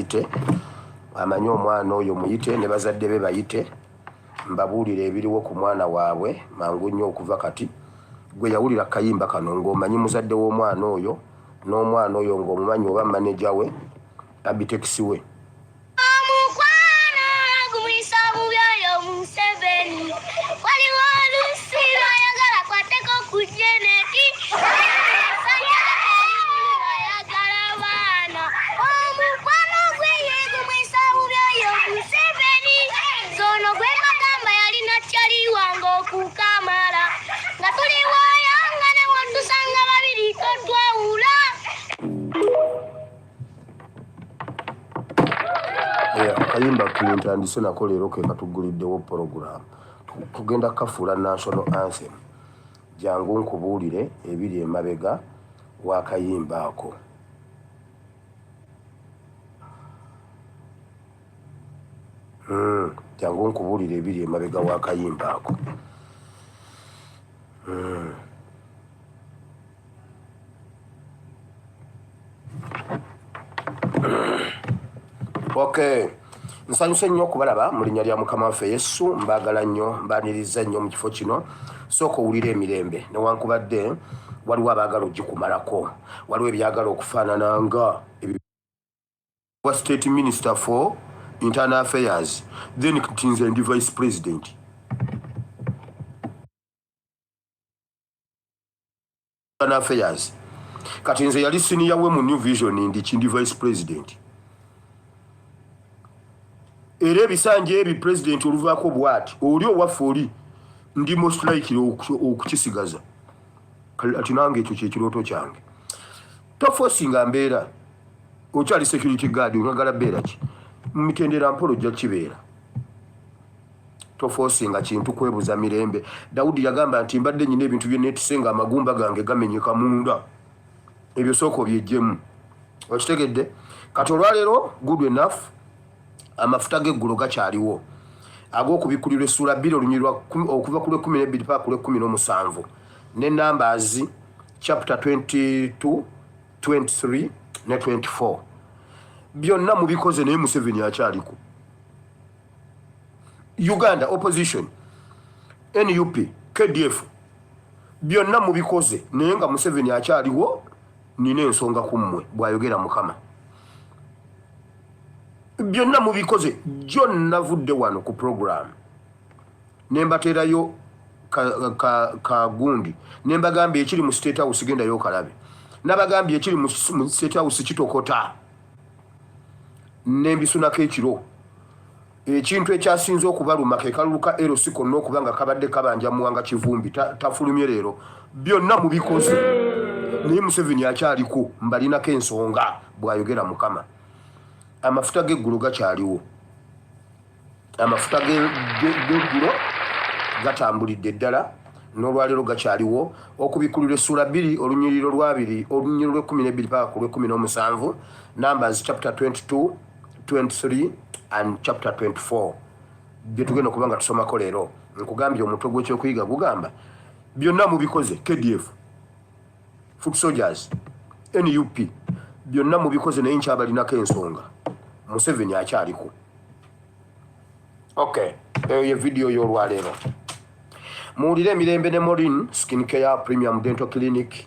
Muyite amanyi omwana oyo, muyite ne bazadde be bayite, mbabuulire ebiriwo ku mwana waabwe mangu nnyo okuva kati. Gwe yawulira kayimba kano ng'omanyi muzadde w'omwana oyo n'omwana oyo ng'omumanyi oba maneja we, Abitex we. Omukwano gumuyisa bubi oyo Museveni. Waliwo oluusi lw'ayagala kwateko ku Jeneti. Ayagala baana. Omukwano gwe ye gumuyisa bubi oyo Museveni. Zono gwe bagamba yalina kyali wange okukamala. Nga tuli waya nga ne wontusanga babiri totwawula. Akayimba kentandise nako leero ke katugguliddewo porogulaamu. Tugenda kukafuula national anthem. Jangu nkubuulire ebiri emabega w'akayimba ako. Jangu nkubuulire ebiri emabega w'akayimba ako. Okay. Nsanyuse nnyo okubalaba mu linnya lya Mukama waffe Yesu. Mbaagala nnyo, mbaaniriza nnyo mu kifo kino. Sooka owulire emirembe, newankubadde waliwo abaagala ogikumalako, waliwo ebyagala okufaanana nga wa state minister for internal affairs, then kati nze ndi vice president. Affairs. Kati nze yali senior we mu New Vision, ndi kindi vice president. Era ebisanja ebi president oluvaako bwati oli owaffe oli ndi most likely okukisigaza. Kati nange ekyo kyekirooto kyange. Tofosinga mbeera, okyali security guard, oyagala beera ki? Mu mitendera mpola ojja kibeera. Tofosinga kintu kwebuza mirembe. Dawudi yagamba nti mbadde nyina ebintu bye neetise nga amagumba gange gamenyeka munda. Ebyo sooka obyeggyemu. Okitegedde? Kati olwaleero good enough, amafuta g'eggulo gakyaliwo ag'okubikkulirwa essuula 2 olunyiriri okuva ku lw'ekkumi n'ebbiri paka ku lw'ekkumi n'omusanvu ne Numbers chapter 22, 23 ne 24. Byonna mubikoze naye Museveni akyaliko. Uganda opposition, NUP, KDF, byonna mubikoze naye nga Museveni akyaliwo. Nina ensonga ku mmwe, bw'ayogera Mukama. Byonna mubikoze. Jjo navudde wano ku program ne mbateerayo ka gundi ne mbagambye ekiri mu State House, gendayo okalabe. Nabagambye ekiri mu State House kitokota, nembisunako ekiro. Ekintu ekyasinze okubaluma ke kalulu ka LC konna okuba nga kabadde kabanja Muwanga Kivumbi tafulumye leero. Byonna mubikoze naye Museveni akyaliko, mbalinako ensonga, bw'ayogera Mukama. Amafuta g'eggulo gakyaliwo, amafuta g'eggulo gatambulidde ddala n'olwaleero gakyaliwo. Okubikkulirwa essuula 2 olunyiriro lwabiri, olunyiriro lw'ekkumi n'ebbiri paka ku lw'ekkumi n'omusanvu. Numbers chapter 22, 23 and chapter 24 bye tugenda okuba nga tusomako leero. Nkugambye omutwe gw'ekyokuyiga gugamba byonna mubikoze. KDF, foot soldiers, NUP, byonna mubikoze naye nkyabalinako ensonga. Museveni akyaliko. Okay, eyo ye vidiyo y'olwaleero. Muwulire emirembe ne Morin Skin Care Premium Dental Clinic.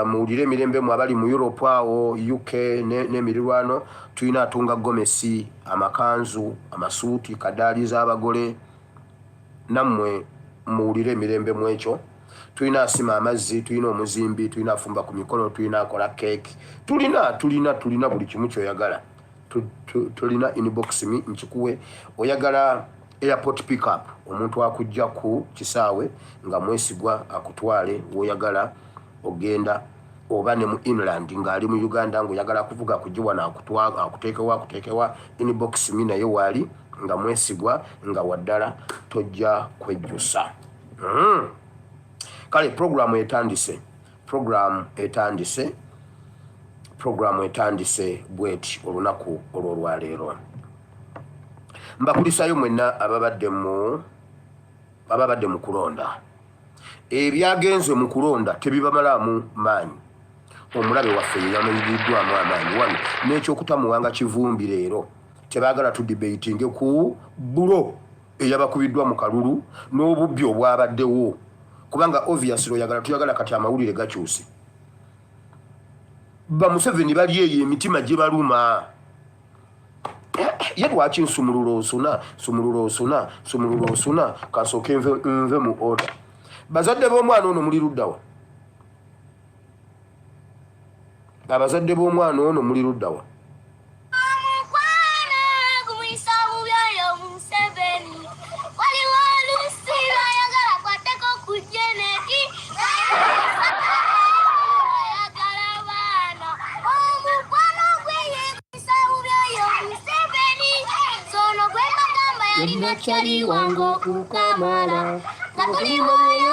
Muwulire emirembe mu abali mu Europe awo, UK n'emirirwano. Tulina atunga gomesi, amakanzu, amasuuti, kadaali z'abagole. Nammwe muwulire emirembe mu ekyo. Tulina asima amazzi, tulina omuzimbi, tulina afumba ku mikolo, tulina akola keeki, tulina tulina tulina buli kimu kyoyagala. Tulina. Inbox me nkikuwe. Oyagala airport pickup, omuntu akujja ku kisaawe nga mwesigwa akutwale woyagala ogenda, oba ne mu inland ng'ali mu Uganda ng'oyagala kuvuga kugiwana akuteekewa akuteekewa, inbox me naye waali nga mwesigwa nga waddala, tojja kwejjusa. Kale programu etandise, programu etandise, programu etandise bweti olunaku olw'olwaleero. Mbakulisayo mwenna ababadde mu kulonda. Ebyagenze mu kulonda tebibamalaamu maanyi. Omulabe waffe ye yamanyigiddwamu amaanyi wano n'ekyokuta Muwanga Kivumbi leero tebaagala tudibeyitinge ku bulo eyabakubiddwa mu kalulu n'obubbi obwabaddewo kubanga obviously oyagala tuyagala kati amawulire gakyuse. Ba Museveni bali eyo emitima gyebaluma. Ye lwaki nsumulula osuna sumulula osuna sumulula osuna kansooke nve mu order. Bazadde b'omwana ono muli luddawa? Abazadde b'omwana ono muli luddawa? Nakyali wange okukamala nga tuli mwoyo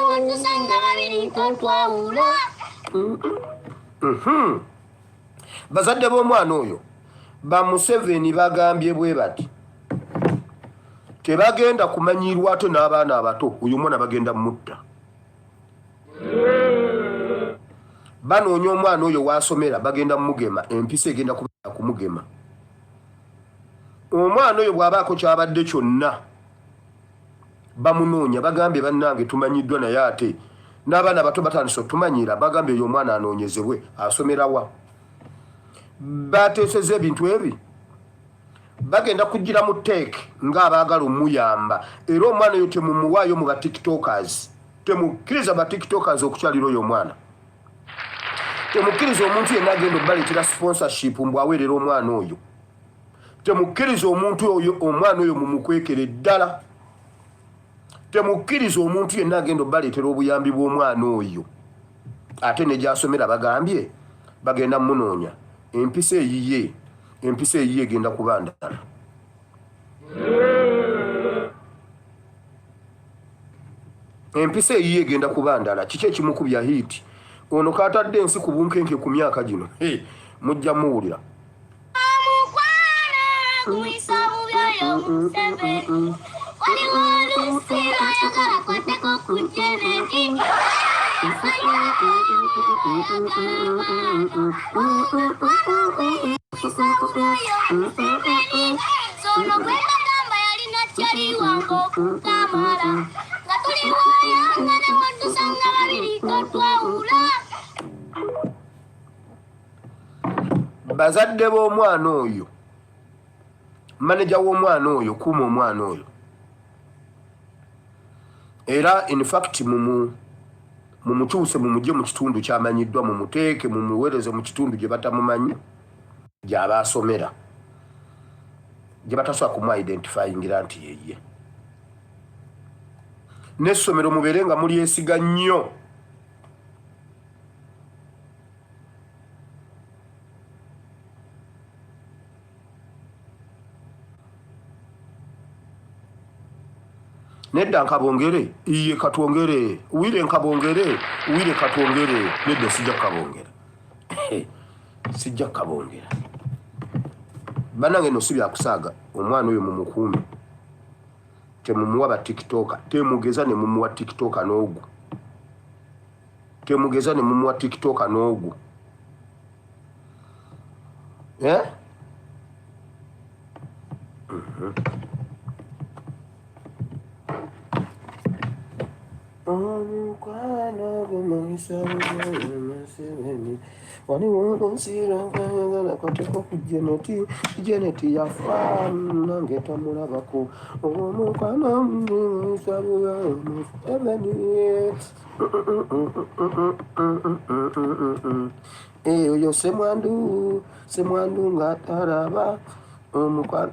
watusanga babiri ntotwawula. Bazadde b'omwana oyo ba Museveni bagambye bwe bati tebagenda kumanyirwa ate n'abaana abato oyo omwana bagenda mutta. Banoonya omwana oyo waasomera bagenda mugema empisa egenda kuba kumugema. Omwana oyo bw'abaako kyabadde kyonna bamunoonya bagambye bannange tumanyiddwa naye ate n'abaana abato batandise otumanyira bagambye oyo omwana anoonyezebwe asomerawa. Bateeseza ebintu ebi bagenda kugira mu teeke ng'abaagala omuyamba era omwana oyo temumuwaayo mu batiktokers temukkiriza batiktokers okukyalira oyo omwana temukkiriza omuntu yenna agenda obbaleetera sponsorship mbu aweerera omwana oyo temukkiriza omuntu oyo omwana oyo mumukwekere ddala temukkiriza omuntu yenna agenda obbaleetera obuyambi bw'omwana oyo ate ne gy'asomera bagambye bagenda munoonya empisa eyiye empisa eyiye egenda kuba ndala. Empisa eyiye egenda kuba ndala. Kiki ekimukubya hiiti ono kaatadde ensi ku bunkenke ku myaka gino? Mujja muwulira. Omukwano guyisa bubi oyo Museveni. Waliwo oluusi lw'ayagala kwateko ku Jeneti. Sono gwe bagamba yalina kyali wange okukamala nga tuli waya nga ne watusanga babiri totwawula. Bazadde b'omwana oyo, maneja w'omwana oyo, kuuma omwana oyo era in fact mumukyuse mumugye mu kitundu kyamanyiddwa mumuteeke mumuweereze mu kitundu gye batamumanyi gy'aba asomera gye batasobola kumuidentifyingira nti yeye. N'essomero mubeere nga mulyesiga nnyo. Nedda nkabongere iye katwongere wire nkabongere wire katwongere nedda sijja kabongera sijja kabongera banange no si byakusaaga omwana oyo mumukuume temumuwa ba tiktoka temugeza ne mumuwa tiktoka n'ogu temugeza ne mumuwa tiktoka n'ogu eh? Omukwano gumuyisa Museveni waliwo olunsira kwayagala kateko ku Jeneti Jeneti yafa nange tamulabako omukwano gumuyisa Museveni oyo semwandu semwandu nga talaba omukwano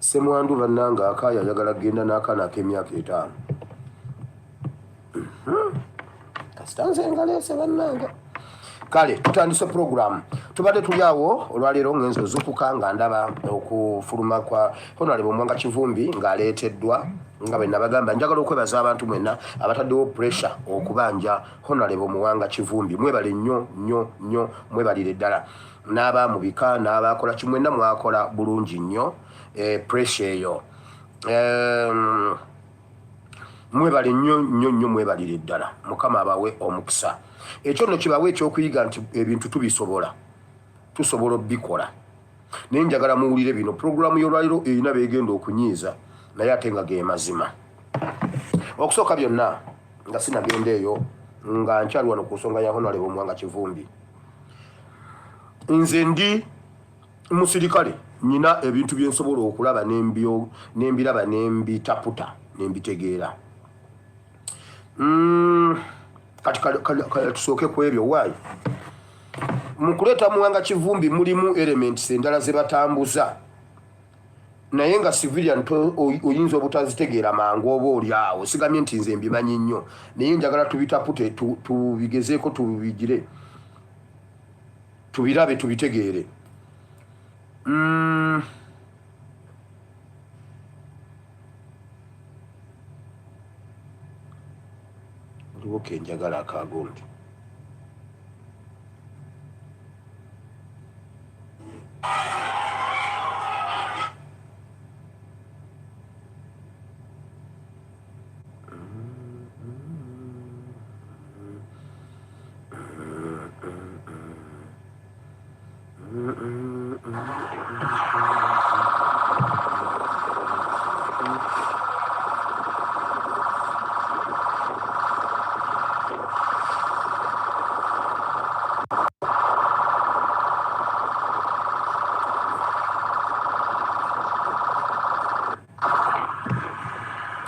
semwandu bannange akaaya ayagala kugenda n'akaana ak'emyaka 5. Kasita nze ngaleese bannange. Kale tutandise program. Tubadde tuli awo olwaleero ngenze ozuukuka nga ndaba okufuluma kwa Honorable Muwanga Kivumbi ng'aleeteddwa nga bwe nabagamba njagala okwebaza abantu mwenna abataddewo pressure okubanja Honorable Muwanga Kivumbi. Mwebale nnyo nnyo nnyo mwebalire ddala n'aba mu bika n'abakola kimwenna mwakola bulungi nnyo pressure eyo. Mwebale nnyo nnyo nnyo, mwebalire ddala. Mukama abawe omukisa. Ekyo nno kibawe ekyokuyiga nti ebintu tubisobola, tusobola obikola. Naye njagala muwulire bino. Pulogulaamu y'olwaliro erina beegenda okunyiiza, naye ate nga ge mazima. Okusooka byonna, nga sinagenda eyo, nga nkyali wano ku nsonga ya Honorable Muwanga Kivumbi, nze ndi musirikale, nyina ebintu bye nsobola okulaba nembiraba nembitaputa nembitegeera. Kati tusooke ku ebyo. Waayi mu kuleeta Muwanga Kivumbi mulimu elements endala ze batambuza, naye nga civilian oyinza obutazitegeera mangu oba oli awo. Sigamye nti nze mbimanyi nnyo, naye njagala tubitapute, tubigezeeko, tubigire, tubirabe, tubitegeere. Waliwo kenjagala akagundi.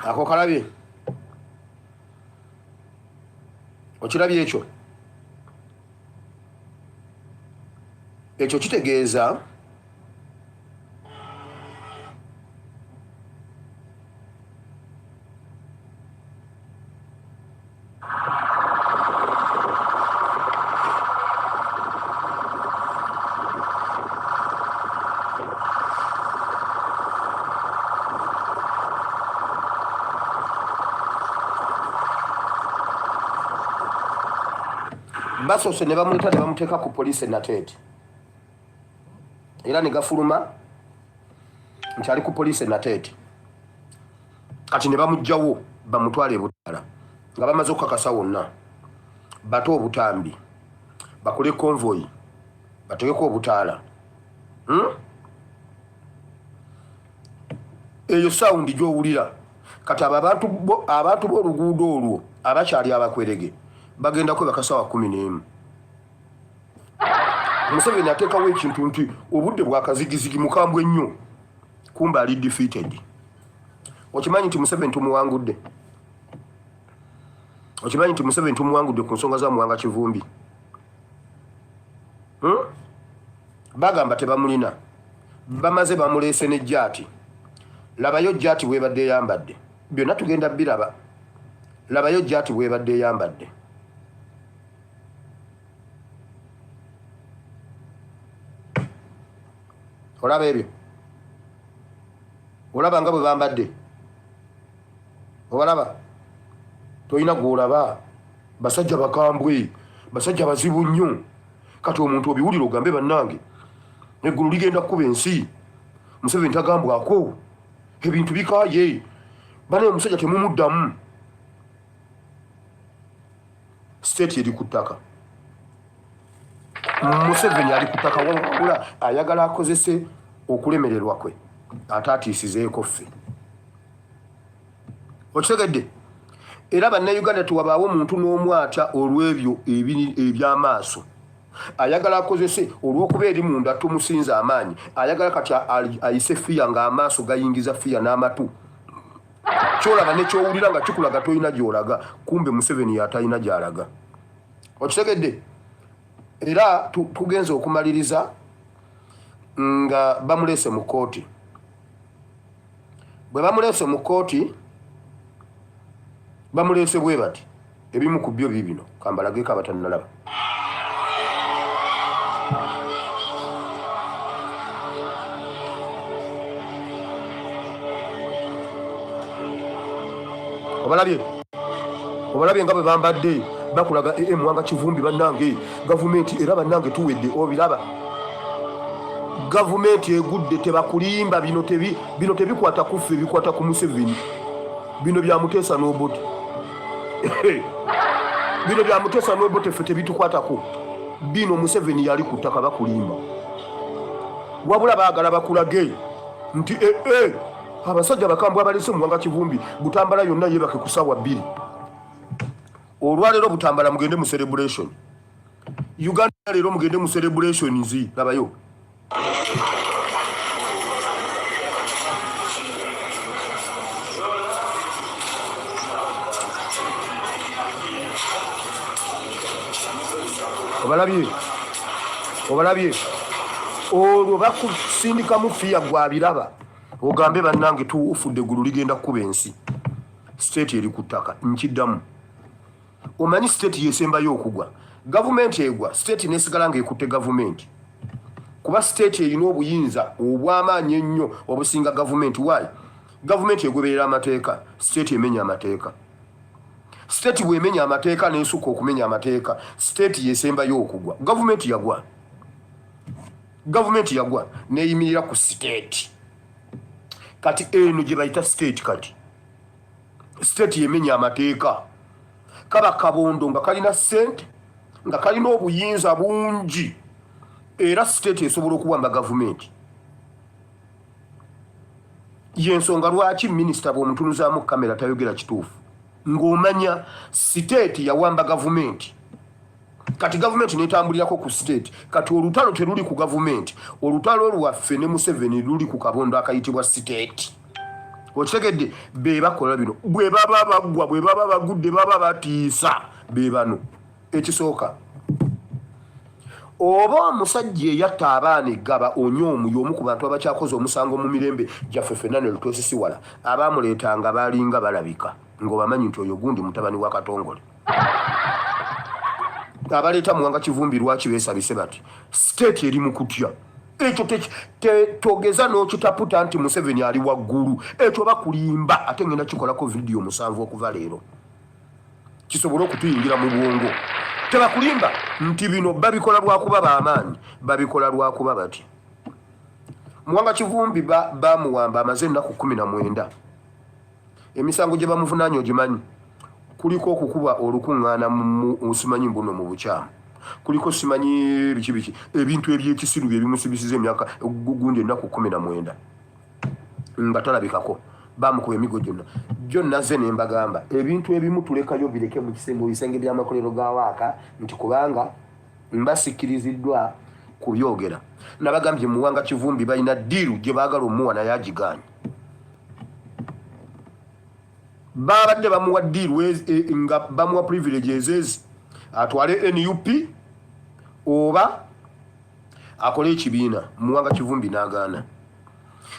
Ako kalabye, okirabye ekyo? Ekyo kitegeeza basoose ne bamuleeta ne bamuteeka ku poliisi e Nateete, era ne gafuluma nti ali ku poliisi e Nateete. Kati ne bamuggyawo bamutwala e Butala nga bamaze okukakasa wonna, bate obutambi, bakole konvoyi, bategeko obutaala. Eyo sawundi gy'owulira kati, abo abantu b'oluguudo olwo abakyali abakwerege bagenda kwebaka sawa 11. Museveni ateekawo ekintu nti obudde bwakazigizigi, mukambwe nnyo, kumba ali defeated. Okimanyi nti Museveni tumuwangudde? Okimanyi nti Museveni tumuwangudde ku nsonga za Muwanga Kivumbi? Bagamba tebamulina, bamaze bamuleese ne jaati. Labayo jaati bwebadde eyambadde, byonna tugenda biraba. Labayo jaati bwebadde eyambadde. Olaba ebyo? Olaba nga bwe bambadde? Obalaba? Tolina gwolaba, basajja bakambwe, basajja bazibu nnyo. Kati omuntu obiwulira ogambe, bannange, eggulu ligenda kukuba ensi. Museveni tagambwako, ebintu bikaye banaye, omusajja temumuddamu. State eri ku ttaka, Museveni ali ku ttaka, wabula ayagala akozese okulemererwa kwe ate atiisizeeko ffe. Okitegedde? Era bannayuganda, tewabaawo omuntu n'omu atya olw'ebyo eby'amaaso. Ayagala akozese olw'okuba eri munda tumusinza amaanyi, ayagala kati ayise fear, ng'amaaso gayingiza fear n'amatu, kyolaba nekyowulira nga kikulaga tolina gyolaga, kumbe Museveni yatalina gyalaga. Okitegedde? Era tugenze okumaliriza nga bamuleese mu kooti. Bwe bamuleese mu kooti, bamuleese bwe bati. Ebimu ku byo biibino, kambalageko abatannalaba. Obalabye? Obalabye nga bwe bambadde? Bakulaga ee Muwanga Kivumbi, bannange, gavumenti era bannange tuwedde. Obiraba, gavumenti egudde, tebakulimba. Bino tebikwata ku ffe, bikwata ku Museveni. Bino bya Muteesa n'Obote, bino bya Muteesa n'Obote, ffe tebitukwatako. Bino Museveni yali ku ttaka, bakulimba. Wabula baagala bakulage nti ee eh, eh, abasajja bakambwe abalese Muwanga Kivumbi. Butambala yonna yebake ku ssaawa 2 olwaleero. Butambala mugende mu celebration. Uganda leero mugende mu celebrations. Labayo, obalabye, obalabye. Olwo bakusindikamu fear, gwabiraba ogambe, "Bannange, tuufudde, eggulu ligenda kukuba ensi." State eri ku ttaka. Nkiddamu, omanyi state yesembayo okugwa. Gavumenti egwa, state nesigala ngaekutte gavumenti, kuba state erina obuyinza obw'amaanyi ennyo obusinga gavumenti. Waayi gavumenti egoberera amateeka, state emenya amateeka. State bwemenya amateeka nesukka okumenya amateeka, state yesembayo okugwa. Gavumenti yagwa, gavumenti yagwa neyimirira ku state. Kati eno gye bayita state. Kati state yemenya amateeka. Kaba kabondo nga kalina sente, nga kalina obuyinza bungi, era state esobola okuwamba gavumenti. Yensonga lwaki minisita bw'omutunuzaamu kamera tayogera kituufu, ng'omanya state yawamba gavumenti. Kati gavumenti netambulirako ku state. Kati olutalo teruli ku gavumenti, olutalo lwaffe ne Museveni luli ku kabondo akayitibwa state. Okitegedde? Be bakola bino. Bwe baba bagwa, bwe baba bagudde, baba batiisa, be bano. Ekisooka, oba omusajja eyatta abaana eggaba onyoomu y'omu ku bantu abakyakoze omusango mu mirembe gyaffe ffenna ne lutwesisiwala. Abaamuleetanga baalinga balabika ng'obamanyi nti oyo gundi mutabani wa Katongole. Abaleeta Muwanga Kivumbi lwaki beesabise bati? State eri mu kutya. Ekyo togeza n'okitaputa nti Museveni ali waggulu, ekyo bakulimba. Ate ngenda kikolako vidiyo 7 okuva leero kisobole okutuyingira mu bwongo. Tebakulimba nti bino babikola lwakuba bamaanyi, babikola lwakuba bati Muwanga Kivumbi bamuwamba amaze ennaku 19. Emisango gye bamuvunaanya ogimanyi? Kuliko okukuba olukuŋŋaana simanyi mbuno mu bukyamu, kuliko simanyi biki biki, ebintu ebyekisiru bye bimusibisiza emyaka gundi ennaku 19 nga talabikako. Bamukuba emigo gyonna gyonna. Ze ne mbagamba, ebintu ebimu tulekayo bireke mu bisenge by'amakolero ga waaka, nti kubanga mbasikiriziddwa kubyogera. Nabagambye, Muwanga Kivumbi balina deal gye baagala omuwa, naye agigaanye. Babadde bamuwa deal nga bamuwa privilege ezezi atwale NUP oba akole ekibiina. Muwanga Kivumbi n'agaana.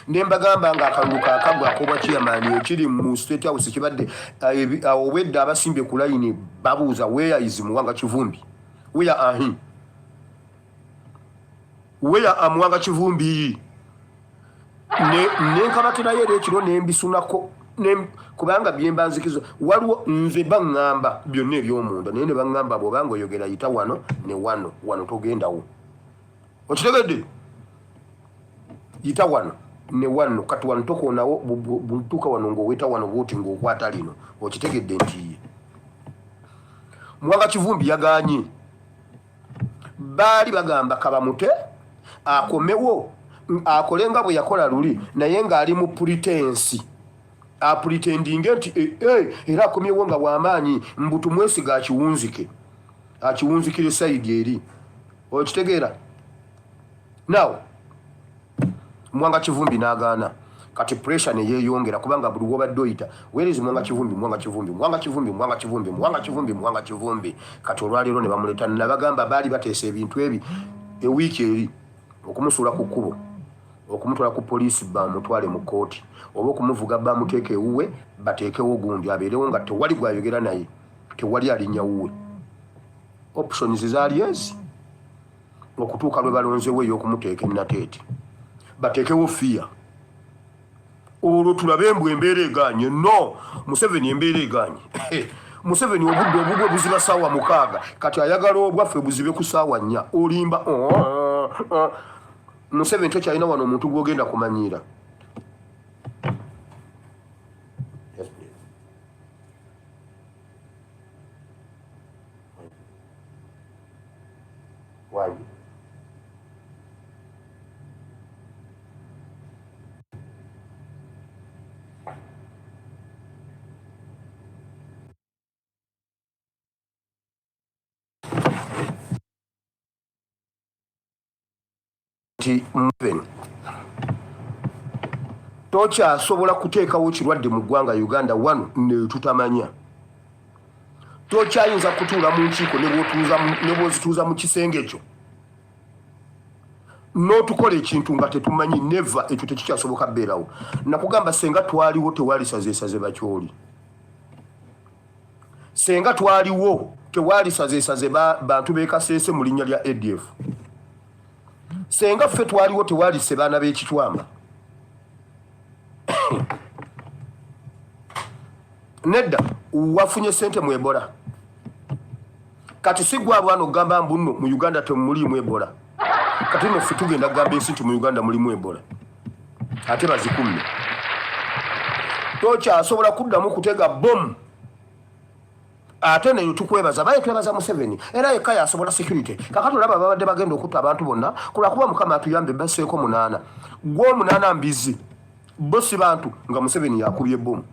Ne mbagamba nga akalulu kakagwa akobwa chairman ekiri mu State House kibadde obwedda abasimbye ku layini babuuza, "Where is Muwanga Kivumbi? Where are he? Where are Muwanga Kivumbi?" Nenkabatirayo era ekiro nembisunako, kubanga byembanzikiza waliwo nze baŋŋamba byonna ebyomunda, naye ne baŋŋamba bw'obanga oyogera yita wano ne wano, wano togendawo. Okitegedde? Yita wano ne wano. Kati wano tokoonawo, butuuka wano ng'oweta wano bwoti ng'okwata lino. Okitegedde nti ye Muwanga Kivumbi yaganye. Baali bagamba kabamute akomewo akole nga bwe yakola luli, naye ng'ali mu pretense, apretendinge nti eh, eh, era akomyewo nga bw'amaanyi, mbu tumwesiga akiwunzike, akiwunzikire side eri. Okitegeera? Now Mwanga Kivumbi n'agaana. Kati pressure neyeyongera, kubanga buli wobadde oyita, "Where is Mwanga Kivumbi? Mwanga Kivumbi, Mwanga Kivumbi, Mwanga Kivumbi, Mwanga Kivumbi, Mwanga Kivumbi." Kati olwaleero ne bamuleeta. Nabagamba baali bateesa ebintu ebi ewiiki eri okumusuula ku kkubo, okumutwala ku poliisi bamutwale mu kkooti, oba okumuvuga bamuteeka ewuwe, bateekewo gundi abeerewo nga tewali gwayogera naye, tewali alinnya wuwe. Options zaali ezi okutuuka lwe balonzewo ey'okumuteeka enateete, bateekewo fear, olwo tulabe embw embeera eganye. No Museveni, embeera eganye. Museveni obudde obubwe buziba saawa 6, kati ayagala obwaffe buzibe ku saawa 4. Olimba. Oh, oh. Museveni tokyalina wano omuntu gwogenda kumanyiira. Yes, please. Nti Museveni tokyasobola kuteekawo kirwadde mu ggwanga Uganda wano netutamanya. Tokyayinza kutuula mu nkiiko ne bwozituuza mu kisenge kyo n'otukola ekintu nga tetumanyi. Neva, ekyo tekikyasoboka beerawo. Nakugamba, senga twaliwo tewalisazeesaze bakyoli, senga twaliwo tewalisazeesaze bantu bekaseese mu linnya lya ADF, senga ffe twaliwo tewalise baana b'ekitwamba. Nedda, wafunye sente mu Ebola. Kati si gwe abaana okugamba mbu nno mu Uganda temuliimu Ebola. Kati nno ffe tugenda kugamba ensi nti mu Uganda mulimu Ebola, ate bazikumme. Tokyasobola kuddamu kutega bomu. Ate neyo tukwebaza, baye twebaza Museveni era yekka yasobola security. Kakati olaba babadde bagenda okutta abantu bonna kulwakuba Mukama atuyambe basseeko munaana gwomunaana mbizi bo si bantu nga Museveni yakubye bomu.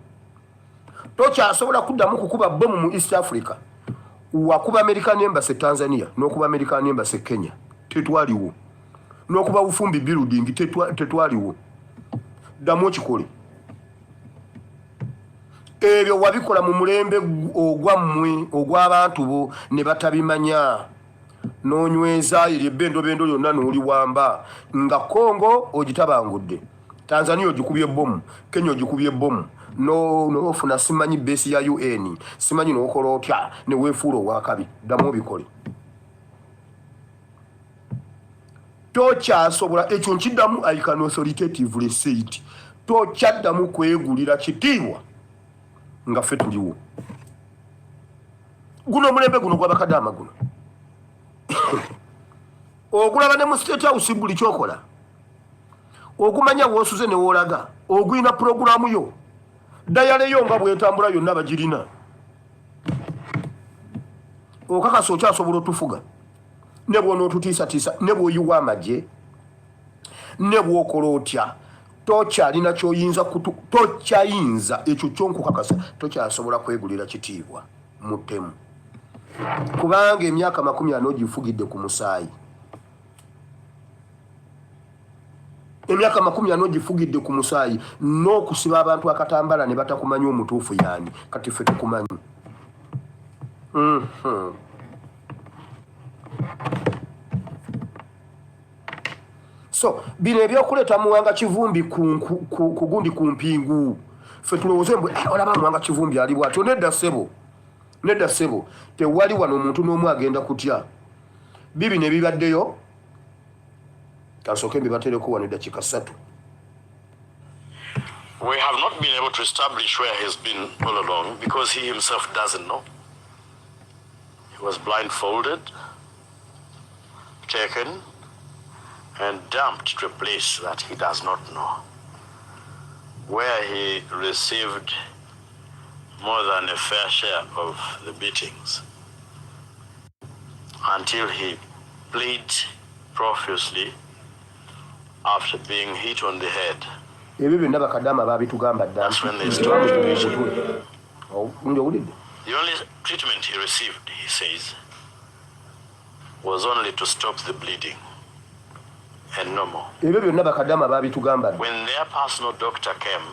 Tokyasobola kuddamu kukuba bomu mu East Africa. Wakuba American Embassy Tanzania n'okuba American Embassy Kenya, tetwaliwo, n'okuba Bufumbi building, tetwaliwo. Ddamu okikole. Ebyo wabikola mu mulembe ogwammwe ogw'abantu bo ne batabimanya, n'onyweza eryo ebbendobendo lyonna n'oliwamba nga Congo ogitabangudde, Tanzania ogikubye bomu, Kenya ogikubye bomu, n'ofuna simanyi base ya UN, simanyi n'okola otya ne weefuula owakabi. Ddamu obikole, tokyasobola. Ekyo nkiddamu, I can authoritatively say it, tokyaddamu kwegulira kitiibwa nga ffe tuliwo. Guno omulembe guno gwabakadaama guno ogulaba ne mu State House, buli kyokola ogumanya, woosuze ne woolaga ogulina puroguramu yo, diary yo nga bwetambula yonna bagirina. Okakasa okyasobola otufuga ne bwonootutiisatiisa ne bw'oyiwa amagye ne bw'okola otya, tokyalina kyoyinza, tokyayinza. Ekyo kyonkukakasa, tokyasobola kwegulira kitiibwa mu ttemu, kubanga emyaka 40 ogifugidde ku musaayi, emyaka 40 ogifugidde ku musaayi n'okusiba abantu akatambala ne batakumanya omutuufu yaani. Kati ffe tukumanyi. So bino ebyokuleeta Muwanga Kivumbi ku gundi ku mpingu, ffe tulowooze mbu eh, olaba Muwanga Kivumbi ali bwatyo. Nedda ssebo, nedda ssebo, tewali wano omuntu n'omu agenda kutya bibino ebibaddeyo. Kansooke mbibatereko wano eddakiika 3. We have not been able to establish where he's been all along because he himself doesn't know. He was blindfolded, taken, and dumped to a place that he does not know, where he received more than a fair share of the beatings until he plead profusely after being hit on the head. Ebyo byonna bakadaama babitugamba dda. That's when they stopped beating. Ndi owulidde. The only treatment he received, he says, was only to stop the bleeding and no more. Ebyo byonna bakadaama babitugamba dda. When their personal doctor came,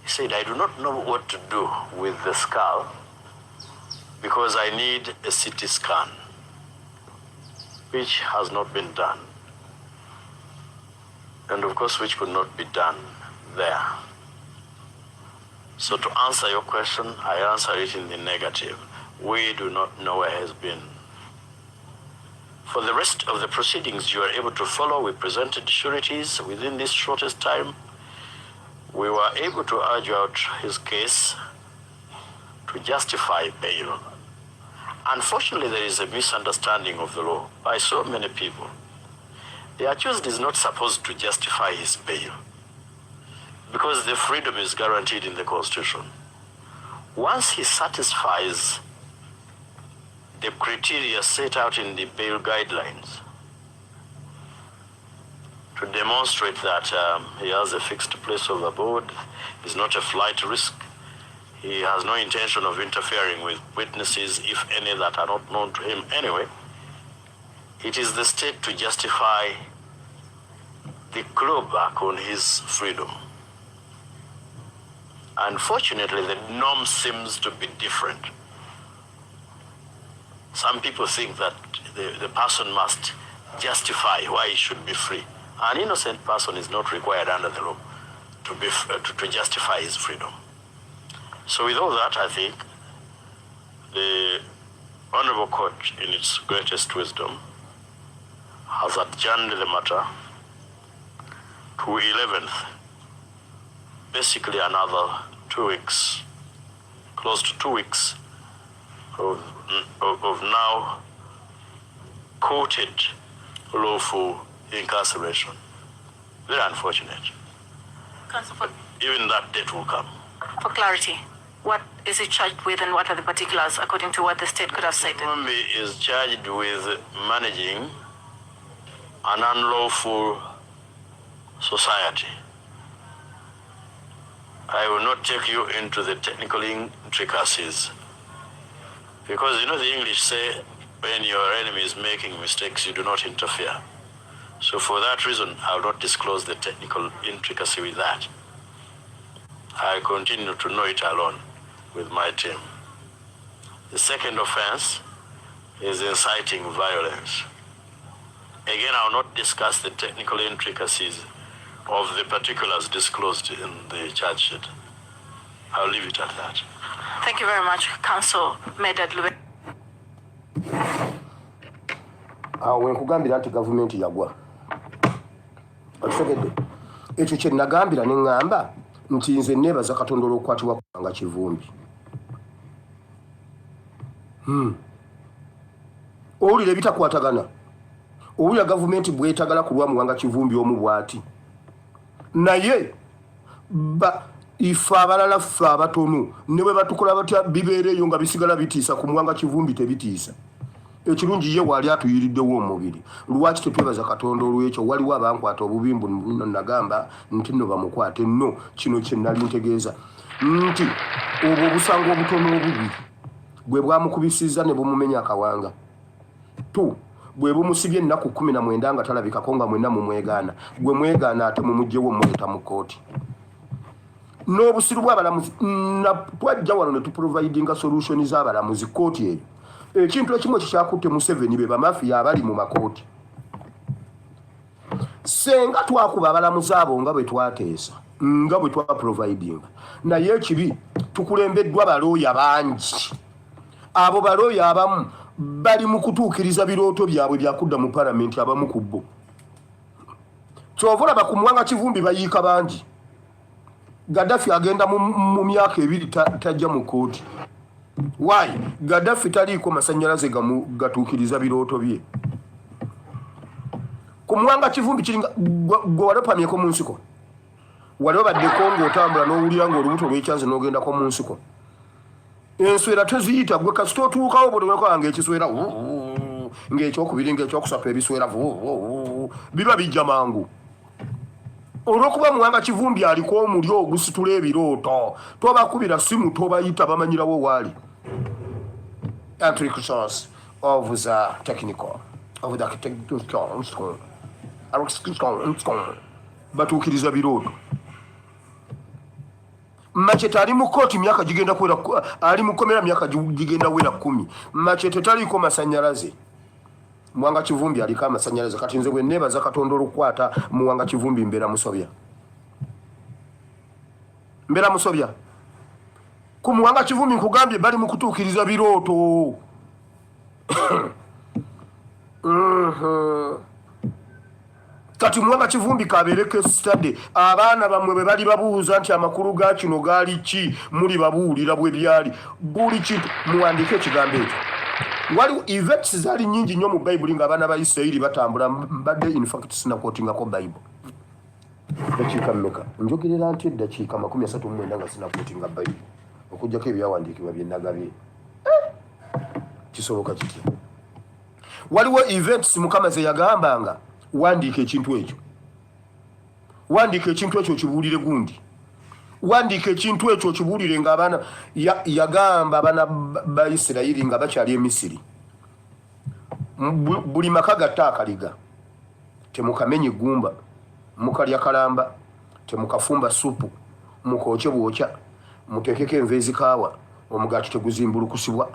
he said, "I do not know what to do with the skull because I need a CT scan," which has not been done. And of course, which could not be done there. So, to answer your question, I answer it in the negative. We do not know where he has been. For the rest of the proceedings you are able to follow, we presented sureties within this shortest time. We were able to argue out his case to justify bail. Unfortunately, there is a misunderstanding of the law by so many people. The accused is not supposed to justify his bail because the freedom is guaranteed in the Constitution. Once he satisfies the criteria set out in the bail guidelines to demonstrate that he has a fixed place of abode, is not a flight risk, he has no intention of interfering with witnesses, if any, that are not known to him anyway, it is the state to justify the clawback on his freedom. Unfortunately, the norm seems to be different. Some people think that the person must justify why he should be free. An innocent person is not required under the law to justify his freedom. So with all that, I think the Honorable Court, in its greatest wisdom, has adjourned the matter to 11th, basically another 2 weeks, close to 2 weeks of now quoted lawful incarceration. Very unfortunate. Counsel, for, Even that date will come. For clarity, what is he charged with and what are the particulars according to what the state could have cited? Mumbi is charged with managing an unlawful society. I will not take you into the technical intricacies because the English say when your enemy is making mistakes, you do not interfere. So for that reason, I will not disclose the technical intricacy with that. I continue to know it alone with my team. The second offense is inciting violence. Again, I will not discuss the technical intricacies of the particulars disclosed in the charge sheet. I'll leave it at that. Thank you very much, Counsel Medard Lubega. Awo wenkugambira nti gavumenti yagwa. Okitegedde? Ekyo kye nagambira ne ŋŋamba nti nze neebaza Katonda olw'okukwatibwa nga Kivumbi. Owulira ebitakwatagana, owulira gavumenti bwetagala ku lwa Muwanga Kivumbi omu bw'ati, naye ba ife abalala, ffe abatono, ne bwe batukola batya, bibeera eyo nga bisigala bitiisa. Ku Muwanga Kivumbi tebitiisa. Ekirungi ye waali atuyiriddewo omubiri. Lwaki tetwebaza Katonda olwekyo? Waliwo abankwata obubimbu nno, nagamba nti nno bamukwate nno. Kino kye nali ntegeeza nti obwo obusango obutono obubiri bwe bwamukubisizza ne bumumenya akawanga tu, bwe bumusibye ennaku 19 nga talabikako, nga mwenna mumwegaana. Gwe mwegaana ate mumugjewo, muleeta mu kkooti n'obusiru bw'abalamuzi. Twajja wano ne tuprovidinga solution z'abalamuzi, kkooti eyo. Ekintu ekimu ekikyakutte Museveni be bamafiya abali mu makooti. Senga twakuba abalamuzi abo nga bwe twateesa, nga bwe twaprovidinga, naye ekibi tukulembeddwa balooya bangi. Abo balooya abamu bali mu kutuukiriza birooto byabwe byakudda mu palamenti. Abamu ku bo, kyova olaba ku Muwanga Kivumbi bayiika bangi. Gaddafi agenda mu myaka 2 tajja mu kooti. Why? Gaddafi taliiko masanyalaze gatuukiriza birooto bye. Ku Muwanga Kivumbi kiringa gwe wali opamyeko mu nsiko, wali obaddeko ng'otambula n'owulira ng'olubuto lwekyanze n'ogendako mu nsiko, enswera teziyita gwe. Kasita otuukawo bwotoleka ng'ekiswera, ng'ekyokubiri, ng'ekyokusatu, ebiswera biba bijja mangu. Olwokuba Muwanga Kivumbi aliko omuli ogusitula ebirooto, tobakubira simu, tobayita, bamanyirawo waali. Intricacies of the technical of the technical batuukiriza birooto. Machete ali mu kooti myaka gigenda kuwera, ali mu komera myaka gigenda wera 10. Machete taliiko masanyalaze, Muwanga Kivumbi aliko amasanyalaze. Kati nze bwe neebaza Katonda olukwata Muwanga Kivumbi, mbeera musobya, mbeera musobya ku Muwanga Kivumbi. Nkugambye bali mu kutuukiriza birooto. Kati Muwanga Kivumbi kabeereko study. Abaana bammwe bwe bali babuuza nti amakulu ga kino gaali ki, muli babuulira bwe byali buli kintu. Muwandiike ekigambo ekyo. Waliwo events zaali nnyingi nnyo mu Bayibuli ng'abaana ba Isirayiri batambula. Mbadde in fact sinaquotingako Bayibuli. Dakiika mmeka njogerera nti eddakiika 39 nga sinaquotinga Bayibuli, okugjako ebyawandiikibwa bye nagabye? Eh! Kisoboka kitya? Waliwo events Mukama ze yagambanga, wandiika ekintu ekyo, wandiika ekintu ekyo okibuulire gundi, wandiika ekintu ekyo okibuulire. Ng'abaana yagamba abaana ba Isirayiri nga bakyali e Misiri, buli maka gatta akaliga, temukamenye eggumba. Mukalya kalamba, temukafumba supu, mukookye bwokya, muteekeko enva ezikaawa, omugaati teguzimbulukusibwa.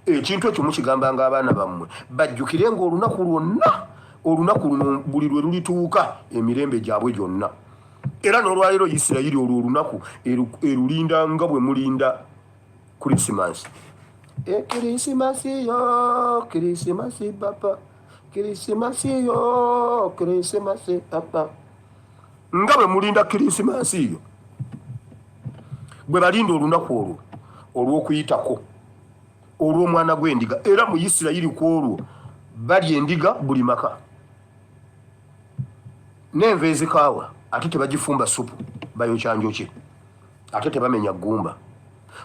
Ekintu ekyo mukigambanga abaana bammwe bajjukire ng'olunaku lwonna, olunaku luno buli lwe lulituuka emirembe gyabwe gyonna. Era n'olwaleero Isirayiri olwo olunaku erulinda nga bwe mulinda Krisimansi. Ekirisimasi yo, Kirisimasi papa, Kirisimasi yo, Kirisimasi papa. Nga bwe mulinda Kirisimasi yo, bwe balinda olunaku olwo olw'okuyitako olw'omwana gw'endiga. Era mu Isirayiri ku olwo balya endiga buli maka n'enva ezikaawa, ate tebagifumba supu, bayokya njokye, ate tebamenya ggumba,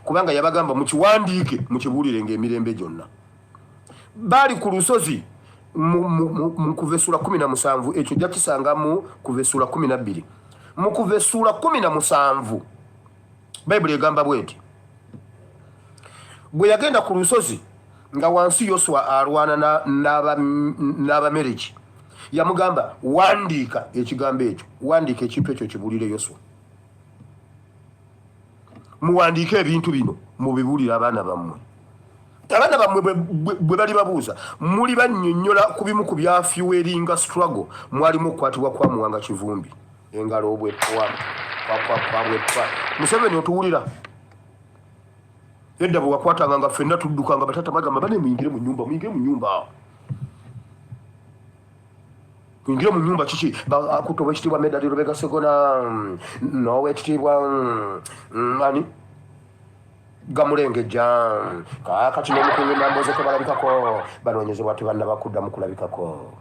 kubanga yabagamba mukiwandiike mukibuulirenga emirembe gyonna. Baali ku lusozi mu Kuva essuula 17, ekyo ojja kisanga mu Kuva essuula 12. Mu Kuva essuula 17 Bayibuli egamba bweti, bwe yagenda ku lusozi nga wansi Yoswa alwana n'Abamereki, yamugamba wandiika ekigambo ekyo, wandiika ekintu ekyo kibuulire Yoswa. Muwandiike ebintu bino mubibuulire abaana bammwe. Abaana bammwe bwe bali babuuza, muli bannyonnyola ku bimu ku bya fuelinga struggle, mwalimu okukwatibwa kwa Muwanga Kivumbi, engalo obwepwa kwabwepwa. Museveni otuwulira? Edda bwe wakwatanga nga ffenna tudduka nga batata bagamba bane muyingire mu nnyumba, muyingire mu nnyumba, muyingire mu nnyumba. Kiki akutta owekitiibwa Medard Lubega Ssegona n'owekitiibwa ani Gamulengejja, kaakati n'omukungu Nambooze tebalabikako, banoonyezebwa tebannaba kuddamu kulabikako.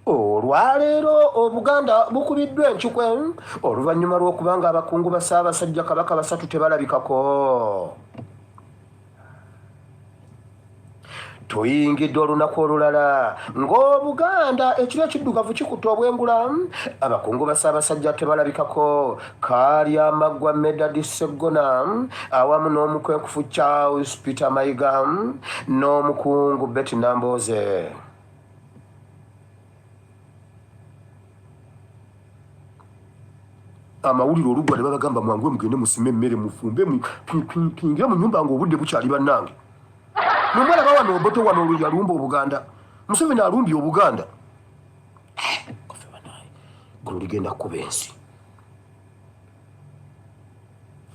Olwaleero Obuganda bukubiddwa encukwe oluvannyuma lw'okuba nga abakungu ba Ssaabasajja Kabaka basatu tebalabikako. Tuyingidde olunaku olulala ng'Obuganda ekiro ekiddugavu kikutte obwengula, abakungu ba Ssaabasajja tebalabikako. Kaali Amaggwa Medard Sseggona awamu n'omukwekufu Charles Peter Mayiga n'omukungu Betty Nambooze. Amawulire olugwa ne babagamba mwanguwe mugende musime emmere mufumbe tuyingire mu nyumba ng'obudde bukyali. Bannange, mwe mwalaba wano Obote wano olwo yalumba Obuganda, Museveni alumbye Obuganda. Guno ligenda kukuba ensi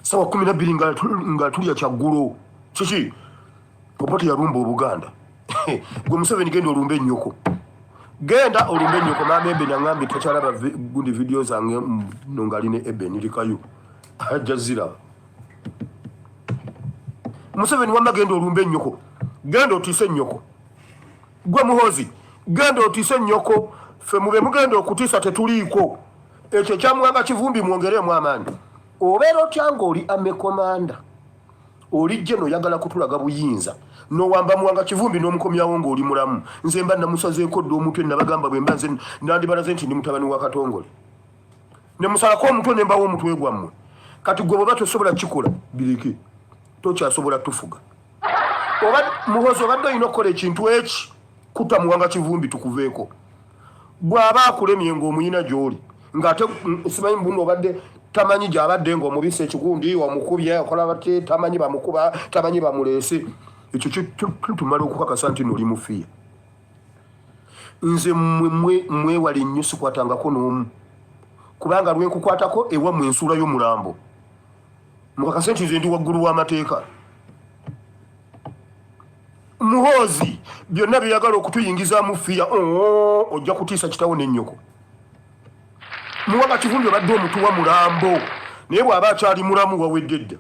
sawa 12 nga tulya kyaggulo. Kiki? Obote yalumba Obuganda. Gwe Museveni genda olumbe ennyoko, genda olumbe ennyoko. Maama Eben aŋambye takyalaba gundi vidiyo zange no ngaali ne Eben likayo ajja ziraba. Museveni wamma genda olumbe ennyoko, genda otiise ennyoko. Gwe Muhozi genda otiise ennyoko, ffe mube mugenda okutiisa tetuliiko. Ekyo ekyamuwanga Kivumbi mwongereemu amaanyi. Obeera otya ng'oli army commander, oli jje noyagala kutulaga buyinza, nowamba Muwanga Kivumbi n'omukomyawo ng'oli mulamu? Nze mba namusazeeko dda omutwe. Nabagamba bwe mba nze nandibalaze nti ndi mutabani wa Katongole, ne musalako omutwe ne mbawa omutwe gwammwe. Kati gwe bweba tosobola kikola bireke, tokyasobola tufuga. Oba Muhozi obadde olina okukola ekintu eki kutta Muwanga Kivumbi tukuveeko. Bw'aba akulemye ng'omuyina gy'oli ng'ate simanyi mbuno obadde tamanyi gy'abadde ng'omubisa ekigundi omukubye okola bati tamanyi bamukuba tamanyi bamuleese, ekyo kitumala okukakasa nti noli mufiya. Nze mmwe mwewale nnyo, sikwatangako n'omu, kubanga lwenkukwatako ewammwe ensuulayo mulambo. Mukakase nti nze ndi waggulu w'amateeka. Muhoozi byonna byeyagala okutuyingizaamu fiya, oh, ojja kutiisa kitawo n'ennyoko. Muwanga Kivumbi obadde omutuwa mulambo, naye bw'aba akyali mulamu wawedde dda.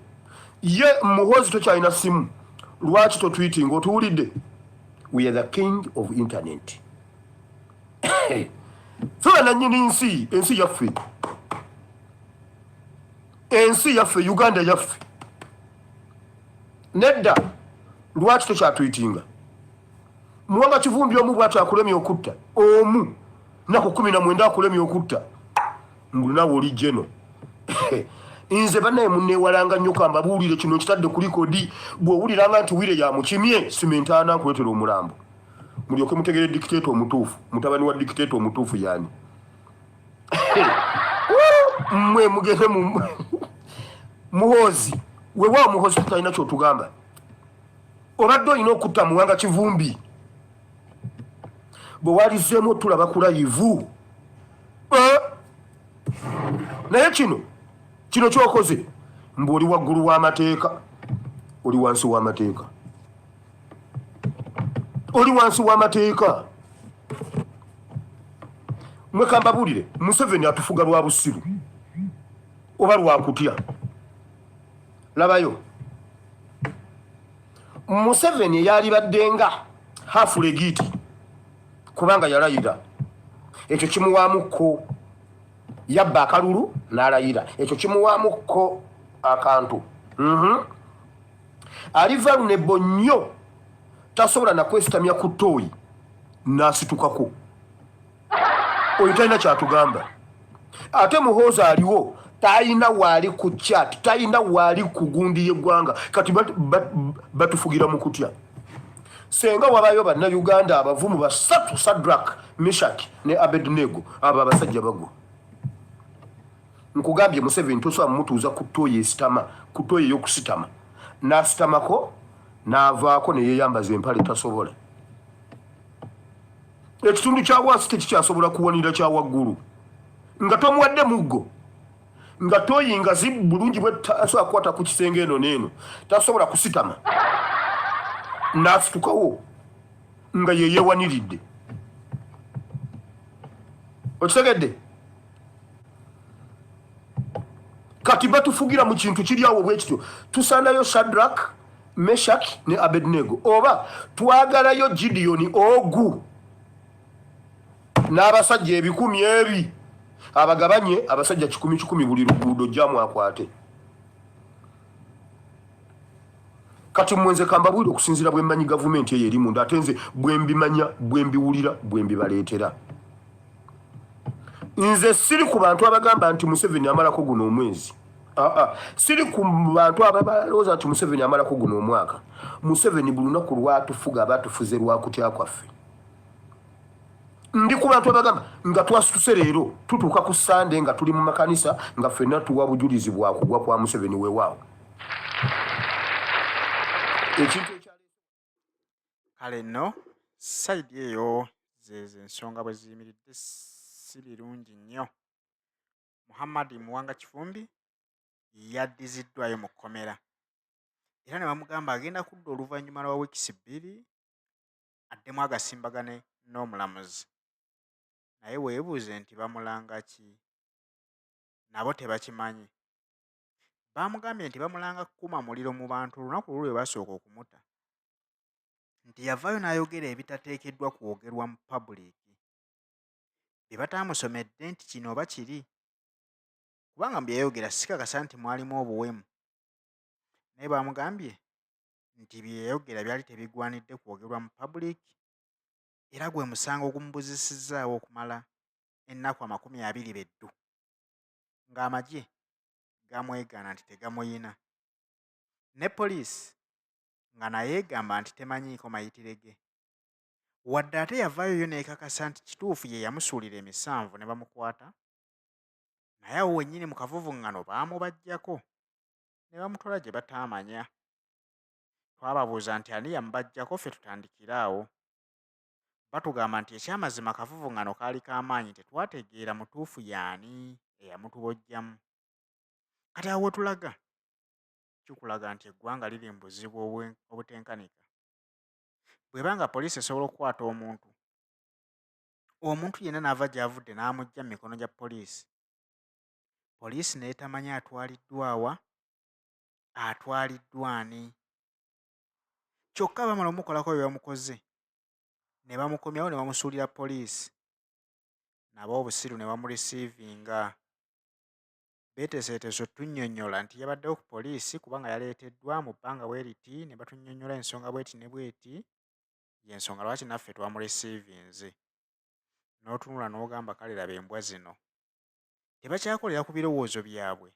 Ye Muhoozi tokyalina simu, lwaki totwitinga? Otuwulidde? We are the king of internet. Ffe banannyini nsi, ensi yaffe, ensi yaffe, Uganda yaffe. Nedda, lwaki tokyatwitinga? Muwanga Kivumbi omu bwati akulemye okutta omu naku 19 akulemye okutta, mbu nawe oli jeno. Nze bannaye munneewalanga nnyo, kambabuulire kino nkitadde ku likodi. Bw'owuliranga nti wire yamukimye, simentaana nkuleetera omulambo mulyoke mutegere dictator omutuufu. Mutabani wa dictator omutuufu yaani? Mmwe mugende mu Muhoozi. Weewaawo Muhoozi, tutalina kyotugamba. Obadde olina okutta Muwanga Kivumbi bwe walizeemu otulaba ku live. Eh? Naye kino kyokoze, mbu oli waggulu w'amateeka, oli wansi w'amateeka, oli wansi w'amateeka. Mwekambabulire, Museveni atufuga lwa busiru oba lwakutya. Labayo Museveni eyalibadde nga half legit, kubanga yalayira, ekyo kimuwaamukko. Yabba akalulu n'alayira, ekyo kimuwaamukko akantu. Ali vulnerable nnyo, tasobola nakwesitamya ku ttooyi n'asitukako. Oyo talina kyatugamba. Ate Muhoozi aliwo, talina waali ku chat, talina waali ku gundi y'eggwanga. Kati batufugira mu kutya. Senga wabayo Bannayuganda abavumu basatu, Sadrak, Mishak ne Abednego, abo abasajja bagwa. Nkugambye, Museveni tosobola mumutuuza ku ttooyi esitama, ku ttooyi ey'okusitama n'asitamako n'avaako neyeyambaza empale, tasobola. Ekitundu kya wansi tekikyasobola kuwanira kya waggulu nga tomuwadde muggo, nga toyinga zi bulungi bwe tasobola kukwata ku kisenge eno n'eno, tasobola kusitama n'asitukawo nga yeyewaniridde. Okitegedde? Kati batufugira mu kintu kiri awo bwe kityo. Tusaanayo Shadrak, Meshak ne Abednego, oba twagalayo Gideoni ogu n'abasajja 1000 ebi abagabanye abasajja kikumi kikumi buli luguudo jamu akwate. Kati mwenze kambabwire okusinziira bwe mmanyi gavumenti eyo eri munda, ate nze bwe mbimanya, bwe mbiwulira, bwe mbibaleetera. Nze siri ku bantu abagamba nti Museveni amalako guno omwezi. Aa, siri ku bantu ababalowooza nti Museveni amalako guno omwaka. Museveni buli lunaku lwatufuga aba atufuze lwakutya kwaffe. Ndi ku bantu abagamba nga twasituse leero tutuuka ku Sande nga tuli mu makanisa nga ffenna tuwa bujulizi bwa kugwa kwa Museveni. Weewaawo ekintu ekya Kale nno side eyo zezo ensonga bwe ziyimiridde, si birungi nnyo. Muhammad Muwanga Kivumbi yaddiziddwayo mu kkomera era ne bamugamba agenda kudda oluvannyuma lwa wiikisi 2 addemu agasimbagane n'omulamuzi. Naye weebuuze nti bamulanga ki? Nabo tebakimanyi. Baamugambye nti bamulanga kukuma muliro mu bantu olunaku luli lwe basooka okumuta, nti yavaayo n'ayogera ebitateekeddwa kwogerwa mu public, bye bataamusomedde nti kino oba kiri, kubanga mu bye yayogera sikakasa nti mwalimu obuwemu. Naye baamugambye nti bye yayogera byali tebigwanidde kwogerwa mu public, era gwe musango ogumubuzisizzaawo okumala ennaku 20 beddu ng'amagye gamwegaana nti tegamuyina, ne poliisi nga naye egamba nti temanyiiko mayitire ge, wadde ate yavaayo yo n'ekakasa nti kituufu ye yamusuulira emisanvu ne bamukwata. Naye awo wennyini mu kavuvuŋŋano baamubaggyako ne bamutwala gye bataamanya. Twababuuza nti ani yamubaggyako, ffe tutandikire awo. Batugamba nti ekyamazima kavuvuŋŋano kaali k'amaanyi, tetwategeera mutuufu y'ani eyamutubojjamu. Kati awo we tulaga kikulaga nti eggwanga liri mu buzibu obutenkanika. Bw'eba nga poliisi esobola okukwata omuntu yenna n'ava gy'avudde n'amuggya mu mikono gya poliisi, poliisi n'etamanya atwaliddwa wa, atwaliddwa ani, kyokka bamala omukolako bye bamukoze ne bamukomyawo ne bamusuulira poliisi, nabo obusiru ne bamureceivinga. Beeteeseteese otunnyonnyola nti yabaddewo ku poliisi kubanga yaleeteddwa mu bbanga bwe riti, ne batunnyonnyola ensonga bw'eti ne bw'eti, y'ensonga lwaki naffe twamureceivinze. N'otunula n'ogamba kale laba embwa zino. Tebakyakolera ku birowoozo byabwe.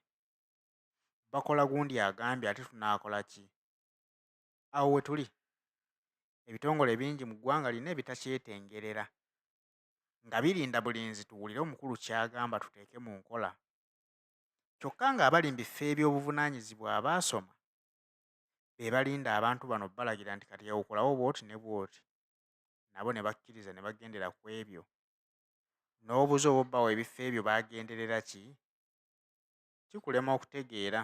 Bakola gundi agambye ate tunaakola ki? Awo we tuli. Ebitongole bingi mu ggwanga lino ebitakyetengerera nga birinda bulinzi tuwulire omukulu ky'agamba tuteeke mu nkola. Kyokka ng'abali mu bifo eby'obuvunaanyizibwa abaasoma be balinda abantu bano okubalagira nti kati okolawo bw'oti ne bw'oti nabo ne bakkiriza ne bagendera ku ebyo. N'obuuza oba obbawa ebifo ebyo bagenderera ki? Kikulema okutegeera.